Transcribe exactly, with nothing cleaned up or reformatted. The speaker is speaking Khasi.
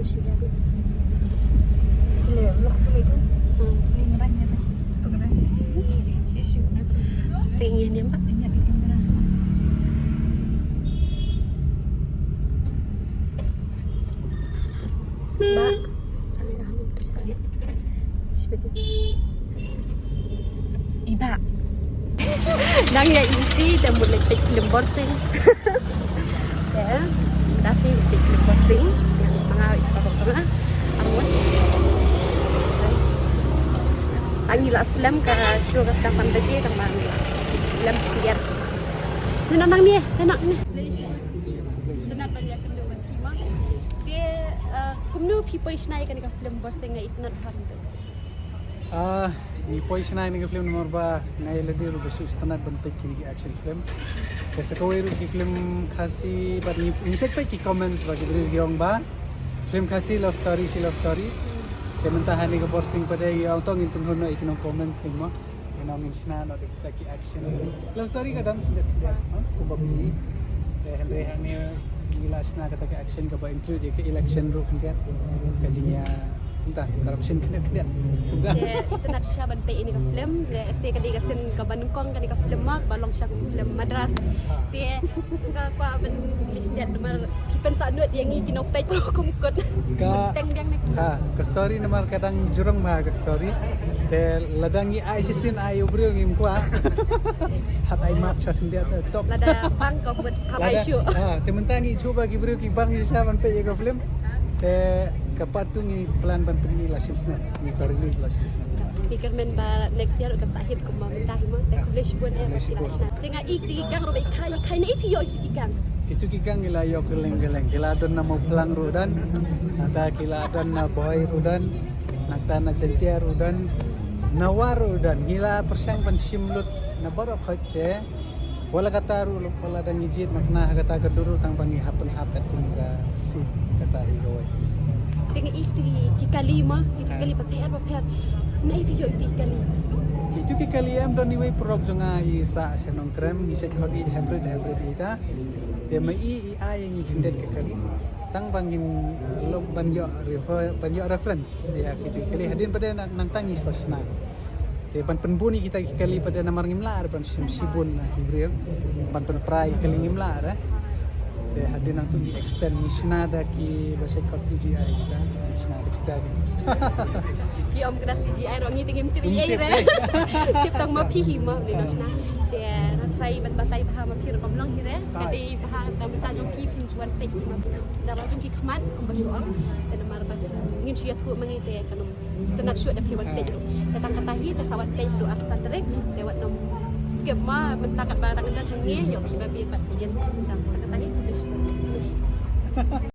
Sa ïa niam ba. Ba. Sa ïa niam tu sa ïa. Iba. Nang ïa inti da mut leit peit film Borsing. Ya, da si peit film Borsing. Yang manga ita ko tengah. Amun. Ang ila slem ka show ka Stefan Begi tang mang ila slem dia. Nang nang ni, nang ni. Dia, uh, kumno phi poi shna ïa kane ka film Borsing nga itynnad bha. Ah, ngi poi shna ïa kane ka film namar ba nga ïa lade ruh ba shu sngewtynnad ban peit kine ki action film. Te sa kawei ruh ki film Khasi bad ngi ngi shet peit ki comments ba ki briew ki ong ba film Khasi love story shi love story. Te mynta ha kane ka Borsing pat de ngi ong to ngin pynhun noh ïa ki nong comments kin mo. Ngin ong ngin shna noh da kita ki action. Love story ka dang khyndiat khyndiat, ha? Kumba phi. Te hynrei hangne ngi la shna kata ka action kaba include ïa ka election ruh khyndiat. Ka jingïa mynta corruption khyndiat khyndiat. Te itynnad shisha ban peit ïa kane ka film, te sa ka dei ka sien kaba nyngkong kane ka film ma ba long sha ka film Madras. Te nga kwah ban leit khyndiat namar phi pynsah nud ïa ngi ki nongpeit ruh kum kut. Ka teng biang ne. Ha, ka story namar ka dang jrong bha ka story. Te lada ngi ai shisien ai u briew ngim kwah. Hap ai mat sha khyndiat, eh, top. Lada bang ka mut hap ai shuh. Ha, te mynta ngi shu ba ki briew ki bang shisha ban peit ïa ka film. Te ka part two ngi plan ban pyni la shisnem. Ngi sa release la shisnem. Ngi kyrmen ba next year kan sa hit kumba mynta hi mo. Te khublei shibun eh ba phi la shna. Te nga ïeit ki kang ruh ba i khai, i khai ne i phi ïoh ïeit ki kang. Kitu ki kang ki la ïoh kylleng kylleng. Ki la don na Mawphlang ruh don. Nangta ki la don na Bhoi ruh don. Nangta na Jaintia ruh don. Na War ruh don. Ngi la pyrshang ban shim lut na baroh khoit te. Wat la kata ruh wat la dang ngi jied na kane ha kata ka dur ruh tang ba ngi hap pynhap katkum ka sien kata hi kawei. Te nga ïeit ki kali ma, ki kali bapher bapher. Na ïeit ki ïoh ïeit ki kali. Kitu ki kali em don iwei i paralok jong nga i sah sha Nongkrem, ngi shet khot ïeit hybrid hybrid ïa ita. Te ma i i ai ngi khyndiat ka kali. Tang ba ngin lok ban ïoh refer, ban ïoh reference ïa kitu ki kali hadien pat de nang, nangta ngi sa shna. Te ban pynbun ïa kita ki kali pat de namar ngim lah ban shim shibun na ki briew. Ban pynpra ïa ki kali ngim lah re. Te hadien nangtu ngi extend ngi shna da kiba shet khot C G I kita. Ngi shna da kita ki. Ki ong kane C G I ruh ngi te ngim tip ei ei re. Tip tang ma phi hi ma, ngi nang shna. Te nga try ban batai bha ma phi ruh kam long hi re. Ka dei bha tang mynta jong phi phin shu wan peit ma phi. Da la jong ki khmat kumba shu ong. Te namar ba ngin shu ïathuh ma ngi te kan ym sngewtynnad shuh da phi wan peit ruh. Te tang kata hi te sa wan peit haduh arphew san tarik. Te wat nym skip ma mynta katba dang don hangne ïoh phi ba phi pat peit. Tang kata hi.